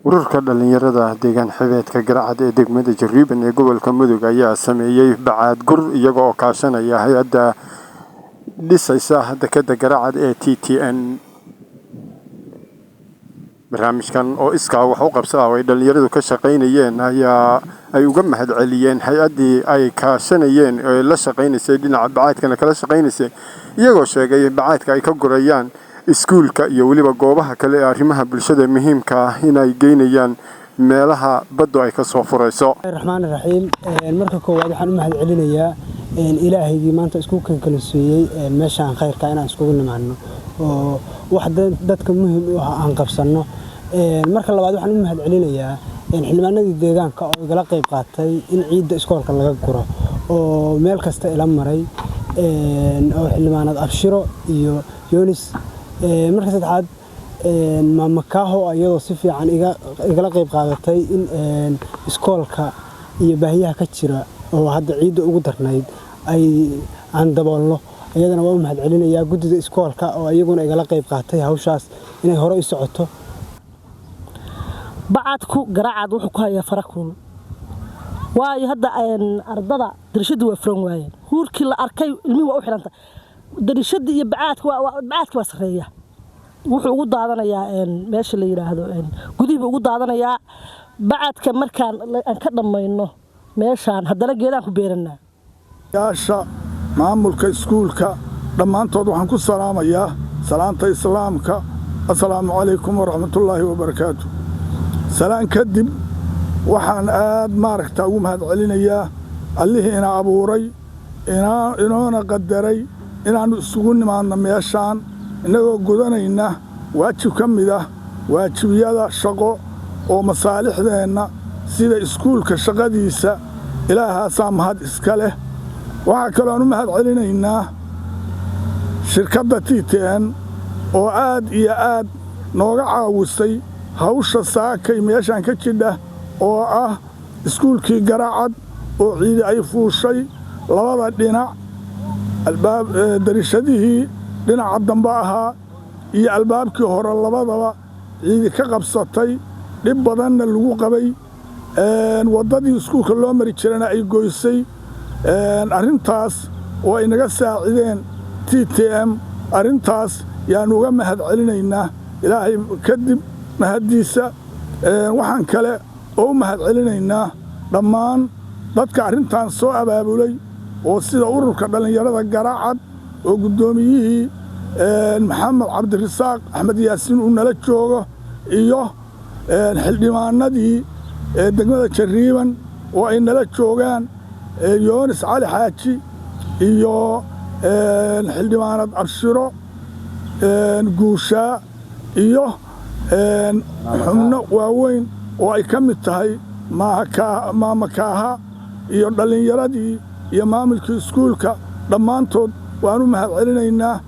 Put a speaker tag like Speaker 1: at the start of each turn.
Speaker 1: Ururka dhalinyarada deegaan xeebeedka Garacad ee degmada Jariiban ee gobolka Mudug ayaa sameeyay bacaad gur iyaga oo kaashanaya hay'adda dhisaysa dekedda Garacad ee TTN. Barnaamijkan oo iskaa wax u qabso ah oo ay dhalinyaradu ka shaqaynayeen ayaa ay uga mahadceliyeen hay'addii ay kaashanayeen ee la shaqaynaysay dhinaca bacaadkana kala shaqaynaysay, iyagoo sheegay bacaadka ay ka gurayaan iskuulka iyo weliba goobaha kale ee arrimaha bulshada muhiimka ah inay geynayaan meelaha baddu ay ka soo furayso.
Speaker 2: Raxmaan raxiim. Marka koowaad waxaan u mahad celinayaa Ilaahaygii maanta isku kankalsoeyey meeshaan khayrka inaan iskugu nimaano oo wax dadka muhiim u ah aan qabsanno. Marka labaad waxaan u mahad celinayaa xildhibaanadii deegaanka oo igala qayb qaatay in ciidda iskoolka laga guro oo meel kasta ila maray, oo xildhibaanad Abshiro iyo Yunis. Marka saddexaad, Maama Kaaho iyadoo si fiican igala qayb qaadatay in iskoolka iyo baahiyaha ka jira oo hadda ciidda ugu darnayd ay aan daboolno, iyadana waa u mahad celinayaa. Guddida iskoolka oo iyaguna igala qayb qaatay hawshaas inay hore u socoto.
Speaker 3: Bacadku Garacad wuxuu ku hayaa farakuul, waayo hadda ardada darishadii waa furan waayeen, huurkii la arkay ilmihii waa u xidhanta darishadii iyo bacaadka. Bacaadka waa sarreeya, wuxuu ugu daadanayaa meesha la yidhaahdo gudihii buu ugu daadanayaa bacadka. Markaan aan ka dhammayno meeshaan, haddana geedaan ku beeranaa.
Speaker 4: Yaasha maamulka iskuulka dhammaantood waxaan ku salaamayaa salaanta Islaamka: assalaamu calaykum waraxmatullaahi wabarakaatu. Salaan kadib, waxaan aad maaragta ugu mahad celinayaa Allihii ina abuuray, inoona qadaray inaannu isugu nimaadno meeshaan, innagoo gudanayna waajib ka mid ah waajibiyada shaqo oo masaalixdeenna sida iskuulka shaqadiisa. Ilaahaasaa mahad iska leh. Waxaa kaloo aan u mahad celinaynaa shirkadda TTN oo aad iyo aad nooga caawisay hawsha saakay meeshaan ka jidha, oo ah iskuulkii Garacad oo ciidi ay fuushay labada dhinac, albaab darishadihii dhinaca dambe ahaa iyo albaabkii hore labadaba ciidi ka qabsatay, dhib badanna lagu qabay, waddadii iskuulka loo mari jirana ay goysay. Arrintaas oo ay naga saacideen TTM, arrintaas yaannu uga mahad celinaynaa Ilaahay kadib mahaddiisa. Waxaan kale oo u mahad celinaynaa dhammaan dadka arrintan soo abaabulay, oo sida ururka dhallinyarada Garacad oo guddoomiyihii Maxamed Cabdirasaaq Axmed Yaasiin uu nala joogo, iyo xildhibaanadii degmada Jariiban oo ay nala joogaan Yoonis Cali Xaaji iyo xildhibaanad Abshiro Guushaa iyo xubno waaweyn oo ay ka mid tahay Maama Kaaha iyo dhallinyaradii iyo maamulkii iskuulka. Dhammaantood waan u mahad celinaynaa.